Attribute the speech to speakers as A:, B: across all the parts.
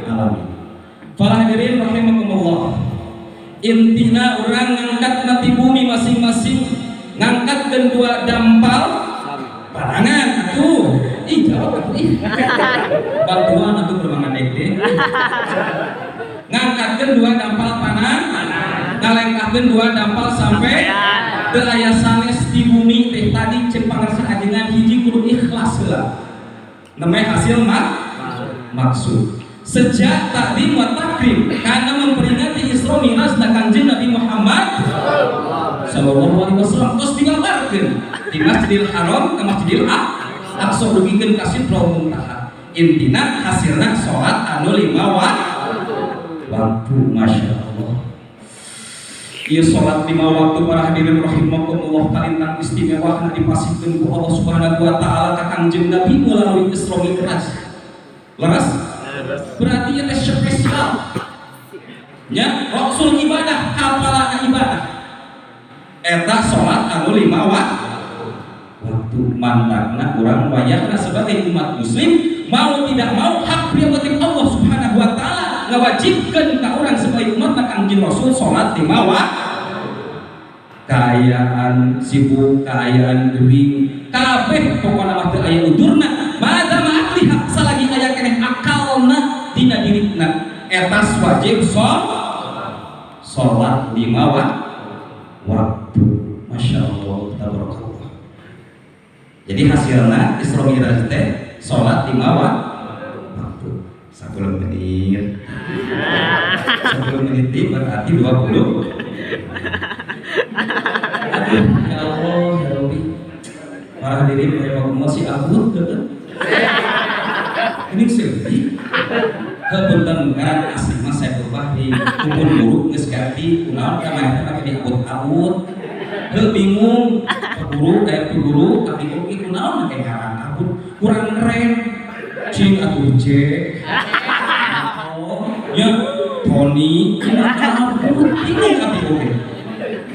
A: Alamin. Para hadirin rahimakumullah. Intina urang ngangkat ti bumi masing-masing ngangkatkeun dua dampal panangan atuh. Ih jawab atuh ih. Bantuan atuh bermangan dek. Ngangkatkeun dua dampal panang, ngalengkahkeun dua dampal sampai teu aya sanes di bumi teh tadi cek pangarsa ajengan hiji kudu ikhlas heula. Namanya hasil maksud. Sejak takdim wa takrim karena memperingati Isra Mi'raj dan Kanjeng Nabi Muhammad sallallahu alaihi wasallam terus digambarkeun di Masjidil Haram ke Masjidil Aqsa dugikeun ka Sidratul Muntaha. Intina hasilna salat anu lima waktu. Masya Allah. Ieu salat lima waktu para hadirin rahimakumullah kalintang istimewa anu dipasihkeun ku Allah Subhanahu wa taala ka Kangjeng Nabi melalui Isra Mi'raj. Leres? Berarti ieu teh spesial. Nya, rasul ibadah, kapalana ibadah. Eta salat anu lima waktu mantakna urang wayahna sebagai umat muslim mau tidak mau hak prerogatif Allah Subhanahu wa taala ngawajibkeun ka urang sebagai umat Kangjeng Rasul salat lima waktu. Kaayaan sibuk, kaayaan gering, kabeh pokona mah teu aya udurna, madama akliha salagi aya keneh akalna dina dirina eta wajib salat lima waktu. Masya Allah, tabarakallah. Jadi hasilna Isra Mi'raj teh salat lima waktu. 10 menit. 10 menit berarti 20. Aduh, ya Allah, ya Rabbi. Para hadirin rahimakumullah si Abud teu. Ini sedih. Kepunten ngaran asli mah Saiful Bahri, pun guru geus ganti kunaon ka manehna make diabut-abut. Heuh bingung, guru aya guru abdi oge kunaon make ngaran Abud, kurang keren. Cing atuh Jack. Oh, ya Tony, Abud, bingung abdi oge.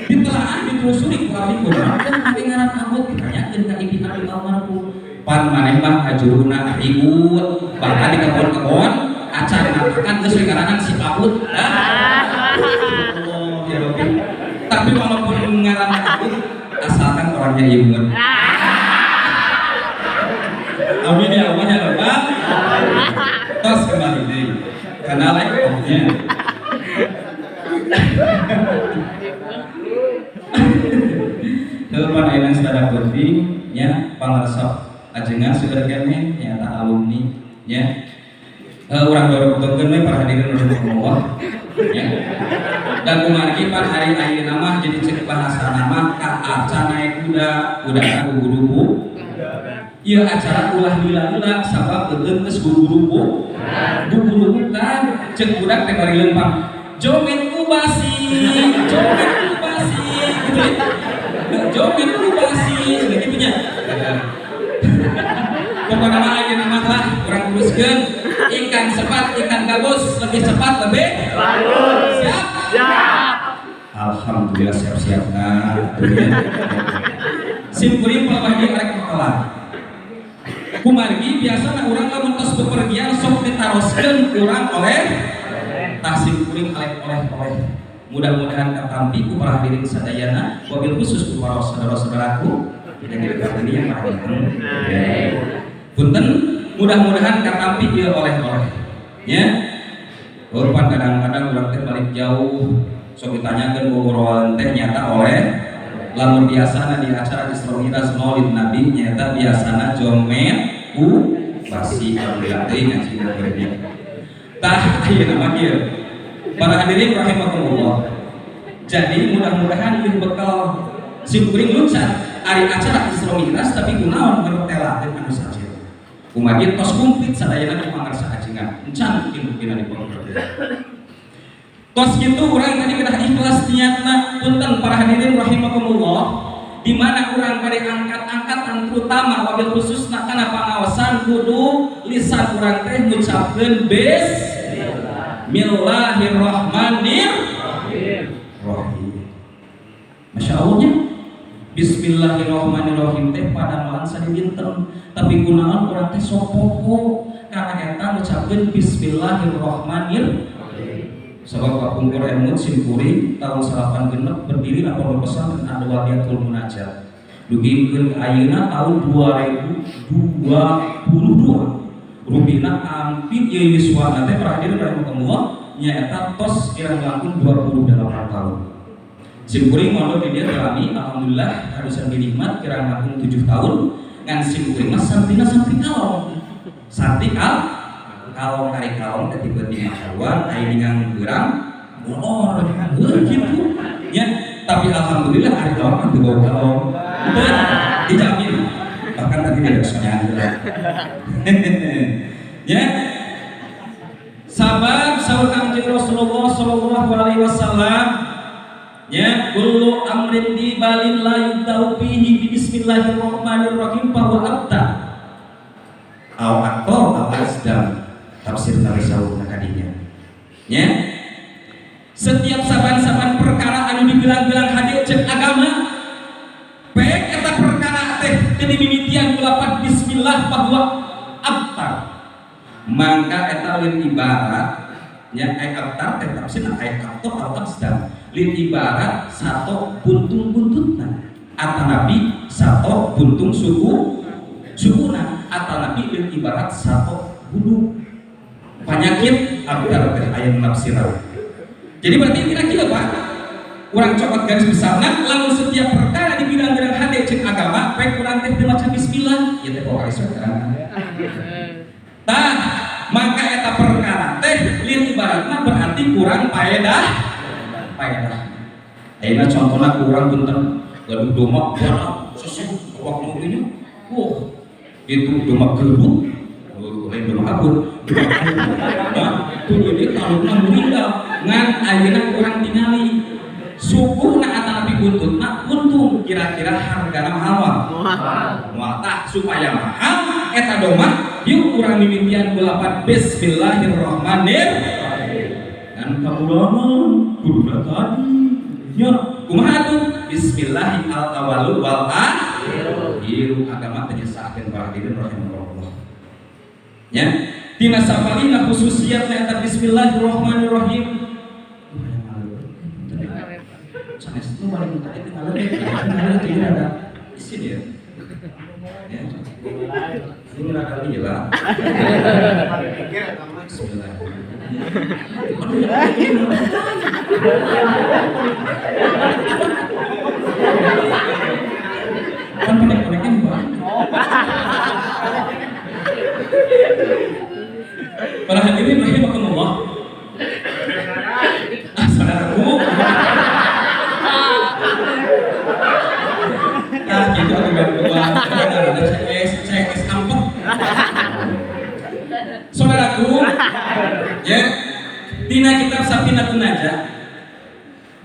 A: Ditelaah ditelusuri ku abdi kunaon teh make ngaran Abud, ditanyakeun ka ibu abdi almarhum. Pan maneh mah ngajuruna ribut, bahkan di kebon-kebon acan ngatakan geus we ngaranan si Abud. Allah ya Rabbi. Tapi walaupun ngaran Abud, asalkan orangnya imun. Amin ya Allah ya Rabbal. Tos kembali deui. Karena laptopnya. Heuh pan ayeuna sada penting nya pangarsa ajengan seueur keneh nyata alumni nya. Urang dorong-dorongkeun we para hadirin rahimakumullah nya. Dan kumargi pan hari ayeuna mah jadi cek bahasana mah ka arca naik kuda, kuda gugurubu. Ieu acara ulah lila-lila sabab beuteung geus gugurubu. Gugurubu kan cek budak teh bari leumpang. Joget ku basi, joget ku basi, gitu ya. Joget ku basi, gitu nya. Pokokna mah ayeuna mah lah urang teruskeun ikan cepat, ikan gabus lebih cepat lebih bagus. Siap?
B: Siap.
A: Alhamdulillah siap-siap nah. Sim kuring palebah dieu arek kelar. Kumargi biasana urang lamun tos bepergian sok ditaroskeun urang oleh tah sim kuring oleh-oleh. Mudah-mudahan katampi ku para hadirin sadayana wabil khusus ku para saudara-saudaraku yang ini yang para ganteng. Punten mudah-mudahan katampi ieu oleh-oleh. Ya. Urpan kadang-kadang urang teh balik jauh sok ditanyakeun boboroan teh nyata oleh lamun biasana di acara Isra Mi'raj Maulid Nabi nyata biasana jomet ku basi alhamdulillah teh ngaji nya. Tah ayeuna mah kieu. Para hadirin rahimakumullah. Jadi mudah-mudahan ieu bekal sim kuring luncat ari acara Isra Mi'raj tapi kunaon ngertelakeun anu sajen. Kumargi tos komplit sadayana ku pangarsa ajengan. Encan mungkin dipengertian. Tos kitu urang tadi kedah ikhlas niatna punten para hadirin rahimakumullah di mana urang bade angkat-angkatan terutama wabil khususna kana pangaosan kudu lisan urang teh ngucapkeun bismillahirrahmanirrahim. Masya Allah nya. Bismillahirrahmanirrahim teh pada malan sadidinten tapi kunaon urang teh sok poho Karena eta ngucapkeun bismillahirrahmanirrahim. Sabab kapungkur emut simkuring tahun 86 berdiri na pondok pesantren Al-Wadiatul Munajat. Dugikeun ka ayeuna tahun 2022. Rupina hampir ieu yuswana teh para hadirin rahimakumullah nyaeta tos kirang langkung 28 tahun. Simkuring mondok di dieu lami, alhamdulillah harusan dinikmat kirang langkung 7 tahun ngan simkuring mah santrina santri kalong. Santri kalong kari kalong teh tiba-tiba keluar aya ningang geurang molor heuh kitu nya, tapi alhamdulillah ari kalong mah teu bau kalong. Teu dijamin. Bahkan tadi tidak sonya. Ya. Sabab saur Kangjeng Rasulullah sallallahu alaihi wasallam ya, kullu amrin di balin la yubda'u fihi bi bismillahirrahmanirrahim fa huwa abtar. Aw aqta aw asdam. Tafsir tadi saur kadinya. Ya. Setiap saban-saban perkara anu dibilang-bilang hadir cek agama, baik eta perkara teh teu dimimitian ku lapat bismillah fa huwa abtar. Mangka eta lain ibarat nya ai abtar teh tafsir ai aqta aw asdam. Lin ibarat sato buntung buntutna atanapi sato buntung suku sukuna atanapi lin ibarat sato buduk penyakit abtar teh aya nafsiran. Jadi berarti kira-kira Pak urang cokot garis besarna lamun setiap perkara di bidang-bidang hade cek agama baik urang teh teu maca bismillah ieu teh pokoke saudara. Tah maka eta perkara teh lin ibaratna berarti kurang paedah paedah. Ayeuna contohna kurang punten gaduh domba buana seseh awak nu ini. Wah, itu domba gelut. Lain domba abut. Nah, tuluy deui taluna meninggal. Ngan ayeuna kurang tingali. Sukuhna atanapi buntutna untung kira-kira hargana mahal mah. Moal. Tah supaya mahal eta domba yuk urang mimitian ku lapat bismillahirrahmanirrahim. Ngan kamulangan kuduna tadi nya kumaha tuh bismillahi al awalu wal akhiru agama teh nyesahkeun para hadirin rahimakumullah. Nya tina sapalina khususiatna eta bismillahirrahmanirrahim. Sanes nu balik tadi teh ngaleut teh ada isin ya. Ya. Ini rada lila. Bismillah. Kan pendek-pendeknya Pak. Para hadirin rahimakumullah. Ah, saudaraku. Nah, gitu aku gak dua. Ada CS, CS ampek. Saudaraku, ya, tina kitab Safinatun Najah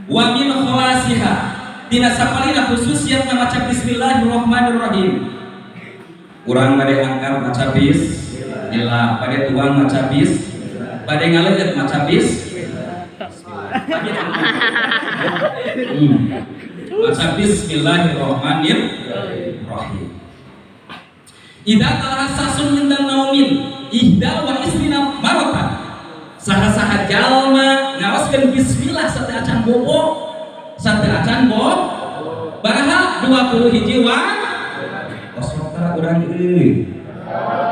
A: wa min kholasiha tina sapalina khususiat maca bismillahirrahmanirrahim. Urang bade angkat maca bismillah, bade tuang maca bis, bade ngaleueut maca bis. Maca bismillahirrahmanirrahim. Idza talaha sasun indan naumin ihda wa isrina marotan. Saha-saha jalma ngawaskeun bismillah sateuacan bobo, sateuacan bo, baraha 20 hiji wa osok tara urang euy.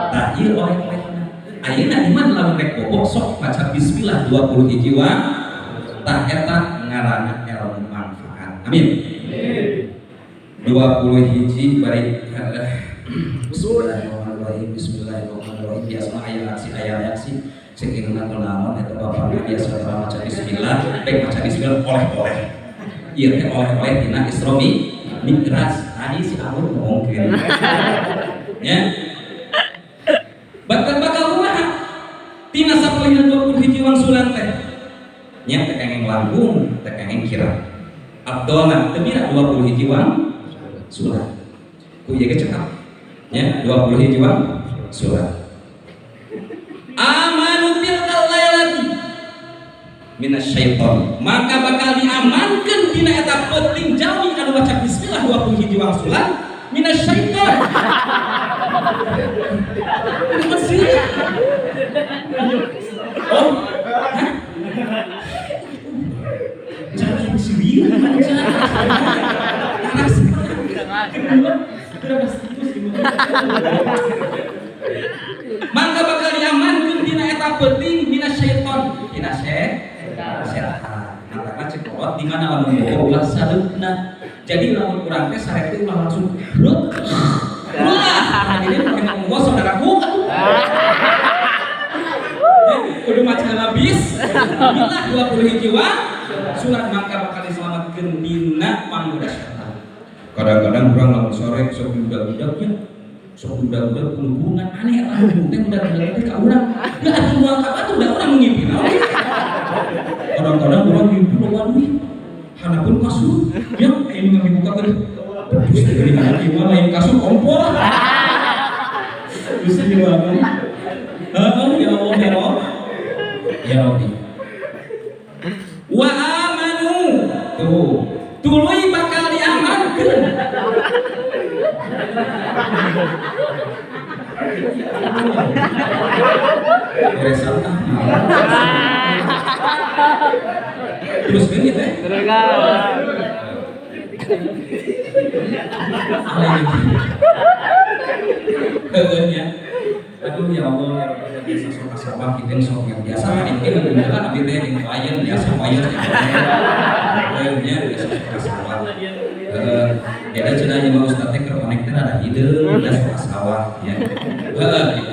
A: Tah ieu oleh-olehna. Ayeuna iman lamun rek bobo sok maca bismillah 20 hiji wa tah eta ngaranna ilmu manfaat. Amin. 20 hiji bari bismillahirrahmanirrahim, bismillahirrahmanirrahim. Biasa aya aksi aya reaksi cek indungna naon eta bapak biasa tara maca bismillah, rek maca bismillah oleh-oleh. Ieu teh oleh-oleh tina Isra Mi'raj. Tadi si Amur ngomongkeun. Ya. Bakal bakal kumaha? Tina sapalihna 20 hiji wangsulan teh. Nya teh kengeng langkung, teh kengeng kira. Abdolna teu mira 20 hiji wangsulan. Ku ieu ge cekap. Ya, 20 hiji wangsulan. Amanu tilkal lailati minasyaiton, maka bakal diamankan dina eta peuting jalmi anu maca bismillah 20 hiji wangsulan minasyaiton. Ini sih. Oh, hah? Jangan serius, jangan. Kenapa serius? Mangga bakal diamankeun dina eta peuting dina syaiton, dina setan. Maka cek kolot di mana lamun bobo ulah sadeupna. Jadi lamun urang teh sare teh ulah langsung brut. Ulah. Ini pakai ngomong saudaraku. Ya, kudu maca habis. Bismillah 20 hiji wangsulan, maka bakal diselamatkeun dina panggoda setan. Kadang-kadang urang lamun sore sok budak-budak ya, sok budak-budak hubungan aneh, eta hubung teh budak-budak teh ka urang. Da atuh moal ka batur, da urang ngimpi naon. Kadang-kadang urang ngimpi loba duit. Hanapun kasur, ya ini nggak dibuka kan. Terus geuning ieu mah lain kasur, kompor. Bisa gimana? Heeh, ya Allah, ya Rabb. Ya Rabbi. Wa amanu tuh tuluy bakal diamankeun. Beresan ah. Terus gini teh. Heeh ya. Aduh ya Allah ya Rabbi, biasa sok kasabah kita sok yang biasa kan ini kan abdi teh jeung klien biasa klien ya biasa sok kasabah. Heeh, beda cenah jeung ustaz teh keur onek teh rada hideung da sok kasawah ya. Heeh gitu.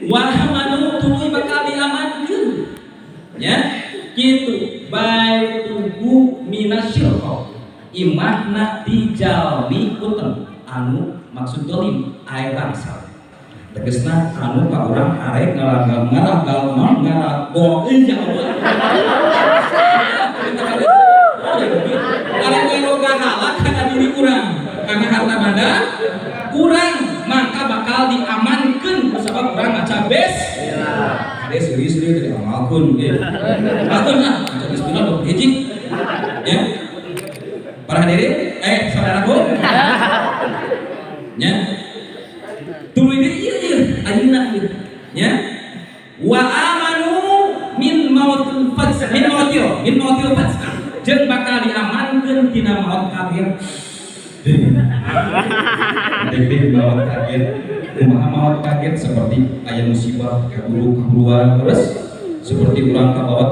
A: Wa amanu tuluy bakal diamankeun. Ya, kitu baituhu minasyirqa. Imahna dijalmi punten anu maksud dolim air bangsa. Tegesna anu ka urang arek ngalagal ngaragal non ngaragol ya Allah. Arek ngeroga halak kana diri urang, karena harta banda urang, maka bakal diamankeun kusabab urang maca bes. Kade serius-serius dari amalkeun ge. Amalkeun ah, maca bismillah 20 hiji. Ya. Para hadirin, saudaraku. Ya. Tuluy deui ieu ieu ayeuna ieu. Ya. Wa amanu min mautil fats min mautil fats jeung bakal diamankeun tina maut kaget. Dek maut kaget. Kumaha maut kaget? Seperti aya musibah kaburu-kaburuan terus seperti urang kabawa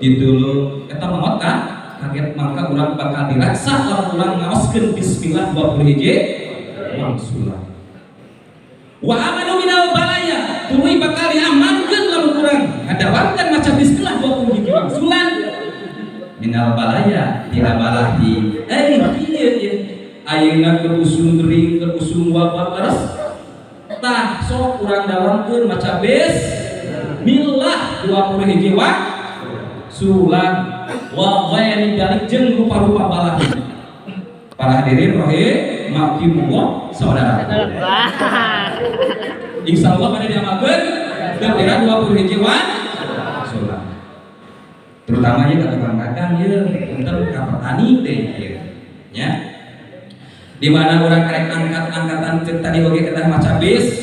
A: titulung eta maut ka kaget, maka urang bakal diraksa lamun urang ngaoskeun bismillah 20 hiji wangsulan. Wa amanu minal balaya tuluy bakal diamankeun lamun urang ngadawamkeun maca bismillah 20 hiji wangsulan minal balaya tina balahi. Ieu ieu ayeuna keur usum gering, keur usum wabah terus tah sok urang dawamkeun maca bismillah 20 hiji wangsulan wa ghairi dalik jeung rupa-rupa balahi. Para hadirin rahimakumullah, saudara. Insyaallah pada diamalkeun dan kira 20 hiji wangsulan. Terutama ya ka tukang dagang ieu, punten ka petani teh ieu. Ya. Di mana urang arek angkat-angkatan ceuk tadi oge kedah maca bis,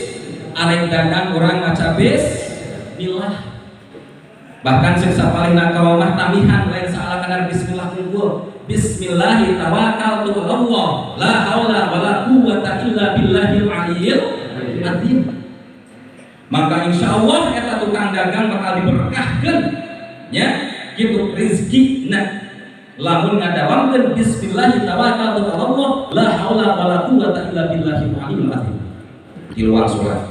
A: arek dagang urang maca bismillah. Bahkan ceuk sapalihna kaum mah tamihan lain saala kadar bismillah unggul. Bismillahi tawakkaltu 'alallah la haula wala quwwata illa billahil aliyyil azim. Maka insya Allah eta tukang dagang bakal diberkahkeun ya gitu rezekina lamun ngadawamkeun bismillahi tawakkaltu 'alallah la haula wala quwwata illa billahil aliyyil azim. Tiluan surat.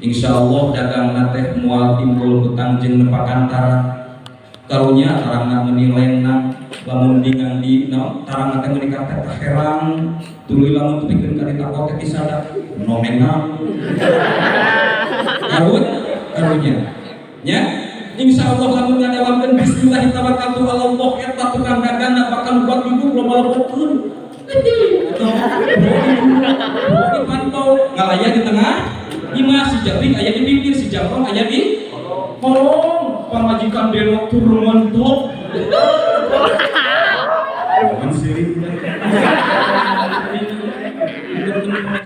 A: Insya Allah dagang teh moal timbul hutang jeung nepakan tarang. Karunya tarangna meuni lenang lamun dingang di naon tarangna teh meuni teh herang tuluy lamun tepikeun ka ditako teh tisada nomenang. Karut karunya. Ya, insya Allah lamun ngadawamkeun bismillahi tawakkaltu 'alallah eta tukang dagangna bakal buat duduk loba-lobakeun. Atau dipantau ngalaya di tengah imah, si jabrik aya di pinggir, si jamrong aya di kolong, pamajikan belok turun mentok.